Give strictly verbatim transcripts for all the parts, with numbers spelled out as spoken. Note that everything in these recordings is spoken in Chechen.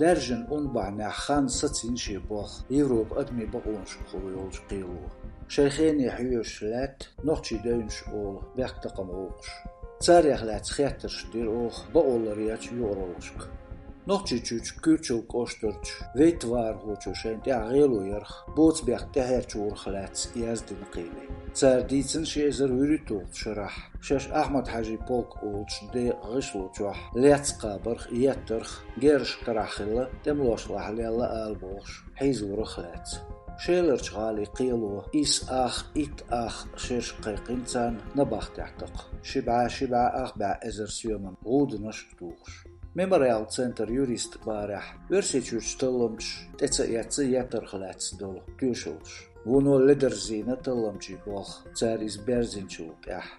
Даьржина ун бахьанехь хан сацийна шен болх Европан адамийн бакъонашкахула йолчу кхело. Шайн хене хьоьжуш лаьтта нохчий девнаш олу бехктакхаман гӀуллакхаш. Царех лаьцна хеттарш дира оха бакъо ларъечу юкъараллашка. Нохчийчуьрчу Куьрчал кӀоштарчу Вейт-Ваархочо шайна тӀехь гӀело ярх, боцу бехк тӀехьерчурах лаьцна яздина кхеле. Цара дийцина ши эзар вуьрхӀитталгӀачу шарахь, шаьш Ахьмад-Хьаьжин полк олучу декъан гӀишло чохь лецна кхабарх, еттарх, герзаш карахь хилла, тӀемалошкахь лелла ала бохуш, хьийзорах лаьцна. Шеларчу гӀалин кхело исс ах, итт ах шерашка кхайкхина царна набахтехь такха. Ши бӀе, ши бӀе ах бӀе эзар соьман гӀуданаш а тухуш. Мемориал центран юристийн барехь, Оьрсийчуьрчу талламчаша тӀе ца эцна еттарх лаьцна долу тоьшаллаш. Вуно ледарзийна талламчийн болх, цара иза берзинчул тӀаьхьа.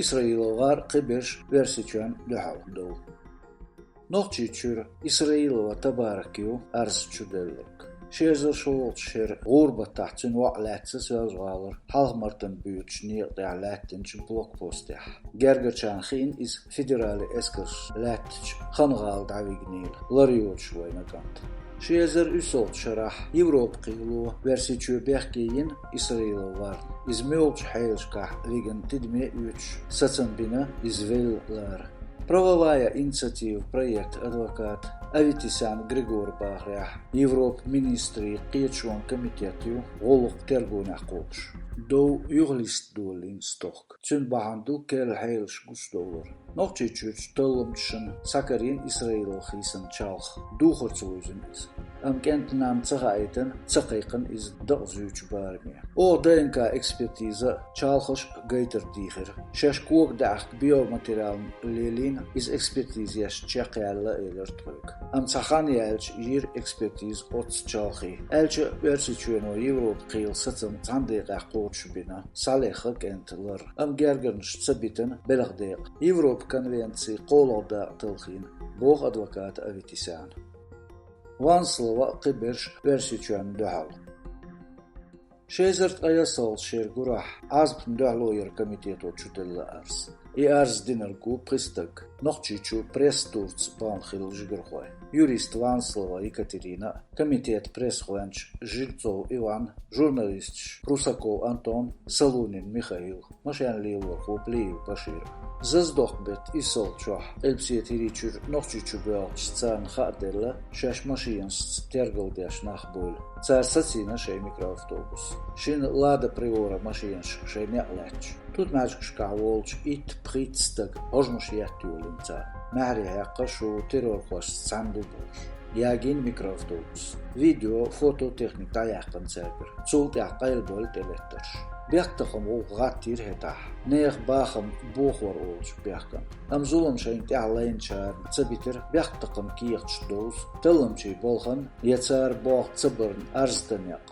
Исраило гӀар кхиберш Оьрсийчоьнна дуьхьал долу. Нохчийчуьра Исраилова Табарак ю арз чуделларг. Ши эзар шолгӀачу шеран гӀуран баттахь цуьнан воӀ лаьцна Соьлжа-ГӀалара Хьалха-Мартан боьдучу некъа тӀехь лаьттинчу блокпостехь. Гергарчарна хиъна иза федералан эскарш лаьттачу Хан-ГӀала дӀавигнийла, лар йоцуш вайна кӀант. Ши эзар уьссалгӀачу шарахь Европан кхело Оьрсийчоь бехке йина Исраиловарна. Иза муьлхачу хьелашкахь вигна тидаме а оьцуш, сацам бина иза велла лара. «Правовая инициатива» проектан адвокат Аветисян Григоран бахарехь, Европан министрийн кхеташонан комитет ю гӀуллакх тергонехь кхобуш. Дов юхалиста долийна стохка. Цуьнан бахьана ду керла хьелаш гучудовлар. Нохчийчуьрчу талламчашна схьакарийна Исраило хийсина чалх, духар ца вуьзна иза. Амма кӀентан нанна ца хаийтина, ца кхайкхина иза дакъа зуьйчу бараме. Оха ДНК-экспертиза а, чалхаш а гайтар дийхира. Шаьш кога даьӀахка биоматериал лелийна, иза экспертиза еш чекхъяьлла, элира тхоьга. Амма цхьа хан яьлча йира экспертиза оццу чалхе. Аьлча а, Оьрсийчоьно Европан кхелан сацам цхьана декъехь кхочушбина, схьалехна кӀентан лар. Амма гергарнаш ца битина белхан декъа. Европан конвенцин кхоалгӀа дакъа талхийна, боху адвоката Аветисяна. Ванслова а кхиберш Оьрсийчоьнна дуьхьал. Ши эзар ткъе ялсалгӀачу шеран гурахь Ӏазапна дуьхьало яран комитето чуделла арз. И арз динарг ву пхи стаг, Нохчийчу пресс-турца бахна хилла жигархой. Юрист Ванслова Екатерина а, комитетан пресс-гӀоьнча Жильцов Иван, журналисташ Прусаков Антон, Солунин Михаил, машен лелорхо Плиев Башир. Зазадоккху беттан иссалгӀачохь Къилбаседа ХӀирийчуьра Нохчийчу боьлхучу царна хаа делла, шаьш машенашца тергал деш нах буйла. Цара сацийна шайн микроавтобус. Шина «Лада Приора» машенаш шайн некъ лаьтташ. Тутмаьжгашкахь волчу итт-пхийтта стага хьожамаш етта йолийна цара. Маьхьарий хьекхна шу террорхошца цхьаьна ду бохуш. Ягийна микроавтобус. Видео, фототехника дӀаяьккхина цаьргара. Цул тӀаьхьа къайлабевлла тӀелеттарш. Бехктакхаман гӀуллакх гӀаттийра хӀетахь. Нехан бахам бохор олучу бехкана. Амма зулам шайна тӀехь лайначарна ца битира бехктакхаман кехаташ довза, талламчийн балхана я цара болх ца барна арзан некъ.